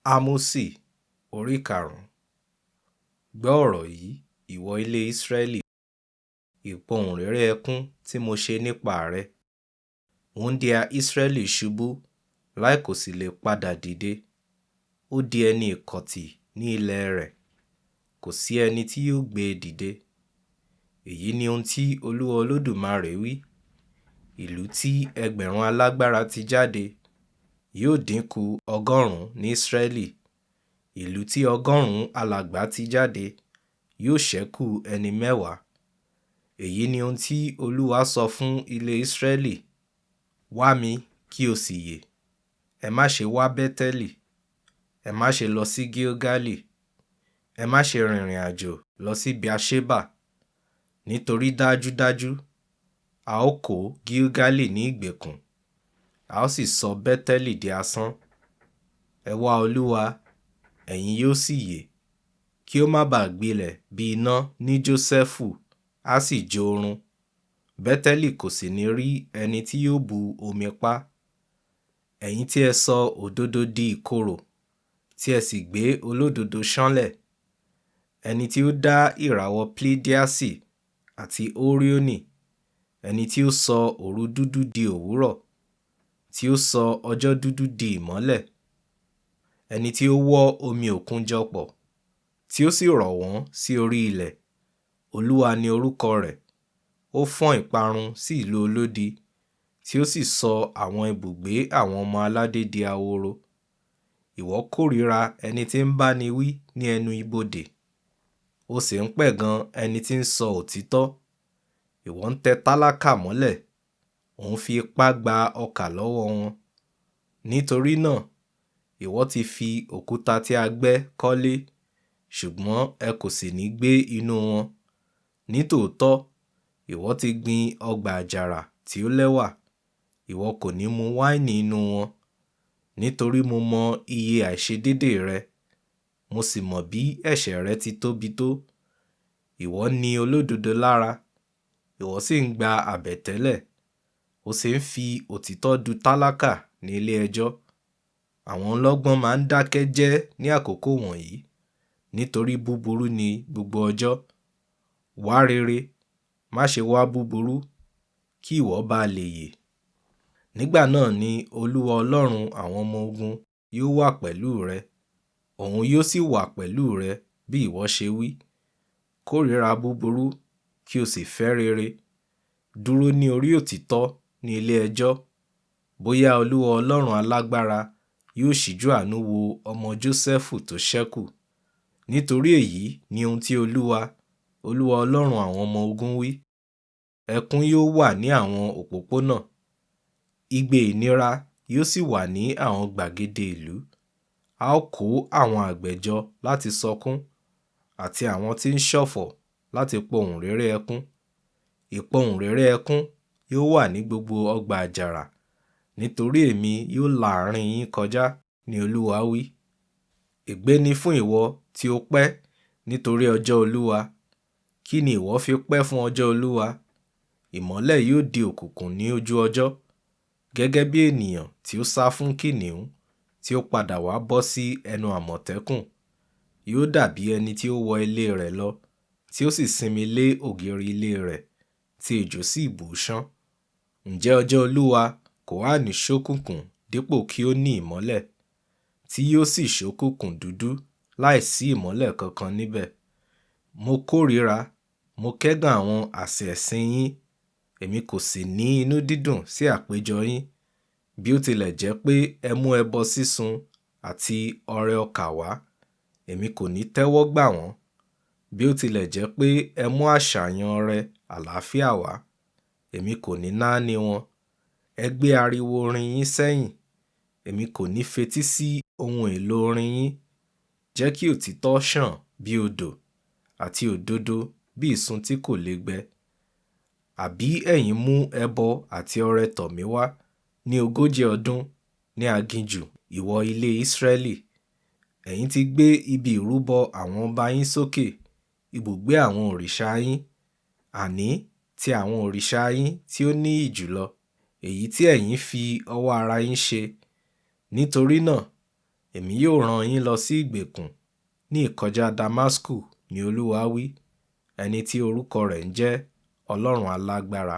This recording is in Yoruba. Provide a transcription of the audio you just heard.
Ámósì orí karùn-ún. Gbọ́ ọ̀rọ̀ yìí, ìwọ ilé Ísírẹ́lì, ìpohùnréré ẹkún tí mo ṣe nípa rẹ. Wúńdíá Ísírẹ́lì ṣubú láì kò sì lè padà dìde. Ó di ẹni ìkọ̀tí ní ilẹ̀ rẹ̀, kò sí ẹni tí yóò gbé e dìde. Èyí ni ohun tí Olúwa Olódùmarè wí: Ìlú tí 2,000 alágbára ti jáde yóò dínkù 100 ní Ísírẹ́lì. Ìlú tí 100 alàgbà ti jáde yóò ṣẹ́kù ẹni 10. Èyí ni ohun tí Olúwa sọ fún ilé Ísírẹ́lì: Wá mi kí o sì yè. Ẹ má ṣe wá Bẹ́tẹ́lì, ẹ má ṣe lọ sí Gilgali, ẹ má ṣe rìnrìn àjò lọ sí Beerṣeba, nítorí dájúdájú a ó kó Gilgali ní ìgbèkùn, a ó sì sọ Bẹ́tẹ́lì di asán. Ẹ wá Olúwa, ẹ̀yin yóò sì yè, kí ó má baà gbilẹ̀ bí iná ní Jósẹ́fù, á sì jó run. Bẹ́tẹ́lì kò sì ní rí ẹni tí yóò bu omi pa. Ẹ̀yin tí ẹ sọ òdodo di ìkorò, tí ẹ sì gbé olódodo ṣánlẹ̀. Ẹni tí ó dá ìràwọ̀ Pleiadiasi àti Óríónì, ẹni tí ó sọ òru dúdú di òwúrọ̀, tí ó sọ ọjọ́ dúdú di ìmọ́lẹ̀, ẹni tí ó wọ́ omi òkun jọ pọ̀, tí ó sì rọ̀ wọ́n sí orí ilẹ̀. Olúwa ni orúkọ rẹ̀. Ó fọ́n ìparun sí ìlú olódi, tí ó sì sọ àwọn ibùgbé àwọn ọmọ aládé di ahoro. Ìwọ kórìíra ẹni tí ń báni wí ní ẹnu ibodè, o sì ń pẹ̀gàn ẹni tí ń sọ òtítọ́. Ìwọ ń tẹ tálákà mọ́lẹ̀, ò ń fi ipá gba ọkà lọ́wọ́ wọn. Nítorí náà, ìwọ ti fi òkúta tí a gbẹ́ kọ́lé, ṣùgbọ́n ẹ kò sì ní gbé inú wọn. Nítòótọ́, ìwọ ti gbin ọgbà àjàrà tí ó lẹ́wà, ìwọ kò ní mu wáìnì inú wọn. Nítorí mo mọ iye àìṣedéédéé rẹ, mo sì mọ bí ẹ̀ṣẹ̀ rẹ ti tóbi tó. Ìwọ ní olódodo lára, ìwọ sì ń gba àbẹ̀tẹ́lẹ̀, o sì ń fi òtítọ́ du tálákà ní ilé ẹjọ́. Àwọn ọlọ́gbọ́n máa ń dákẹ́ jẹ́ ní àkókò wọ̀nyí, nítorí búburú ni gbogbo ọjọ́. Wá rere, má ṣe wá búburú, kí ìwọ bá lè yè. Nígbà náà ni Olúwa Ọlọ́run àwọn ọmọ ogun yóò wà pẹ̀lú rẹ, òun yóò sì wà pẹ̀lú rẹ bí ìwọ ṣe wí. Kórìíra búburú kí o sì fẹ́ rere. Dúró ní orí òtítọ́ ní ilé ẹjọ́. Bóyá Olúwa Ọlọ́run alágbára yóò ṣíjú àánú wo ọmọ Jósẹ́fù tó ṣẹ́kù. Nítorí èyí ni ohun tí Olúwa, Olúwa Ọlọ́run àwọn ọmọ ogun wí: Ẹkún yóò wà ní àwọn òpópónà, igbe ìnira yóò sì wà ní àwọn gbàgede ìlú. A ó kó àwọn àgbẹ̀ jọ láti sọkún, àti àwọn tí ń ṣọ̀fọ̀ láti pohùnréré ẹkún. Ìpohùnréré ẹkún yóò wà ní gbogbo ọgbà àjàrà, nítorí èmi yóò la àárín yín kọjá, ní Olúwa wí. Ègbé ni fún ìwọ tí ó pẹ́ nítorí ọjọ́ Olúwa. Kí ni ìwọ fi pẹ́ fún ọjọ́ Olúwa? Ìmọ́lẹ̀ yóò di òkùnkùn ní ojú ọjọ́, gẹ́gẹ́ bí ènìyàn tí ó sá fún kìnnìún tí ó padà wá bọ́ sí ẹnu àmọ̀tẹ́kùn. Yóò dàbí ẹni tí ó wọ ilé rẹ̀ lọ, tí ó sì sinmi lé ògiri ilé rẹ̀, tí ejò sì bù ú ṣán. Ǹjẹ́ ọjọ́ Olúwa kò ha ní ṣókùnkùn dípò kí ó ní ìmọ́lẹ̀, tí yóò sì ṣókùnkùn dúdú láìsí ìmọ́lẹ̀ kankan níbẹ̀? Mo kórìíra, mo kẹ́gàn àwọn àsè ẹ̀sìn yín, èmi kò sì ní inú dídùn sí àpéjọ yín. Bí ó tilẹ̀ jẹ́ pé ẹ mú ẹbọ sísun àti ọrẹ ọkà wá, èmi kò ní tẹ́wọ́ gbà wọ́n. Bí ó tilẹ̀ jẹ́ pé ẹ mú àṣàyàn ọrẹ àlàáfíà wá, èmi kò ní náání wọn. Ẹ gbé ariwo orin yín sẹ́yìn, èmi kò ní fetí sí ohun èlò orin yín. Jẹ́ kí òtítọ́ sàn bí odò, àti òdodo bí ìsun tí kò lè gbẹ. Àbí ẹ̀yin mú ẹbọ àti ọrẹ tọ̀ mí wá ní ogójì ọdún ní aginjù, ìwọ ilé Ísírẹ́lì? Ẹ̀yin ti gbé ibi ìrúbọ àwọn ọba yín sókè, ibùgbé àwọn òrìṣà yín, àní ti àwọn òrìṣà yín tí ó níyì jùlọ, èyí tí ẹ̀yin fi ọwọ́ ara yín ṣe. Nítorí náà, Èmi yóò rán yín lọ sí ìgbèkùn ní ìkọjá Damasku, ní Olúwa wí, ẹni tí orúkọ rẹ̀ ń jẹ́ Ọlọ́run alágbára.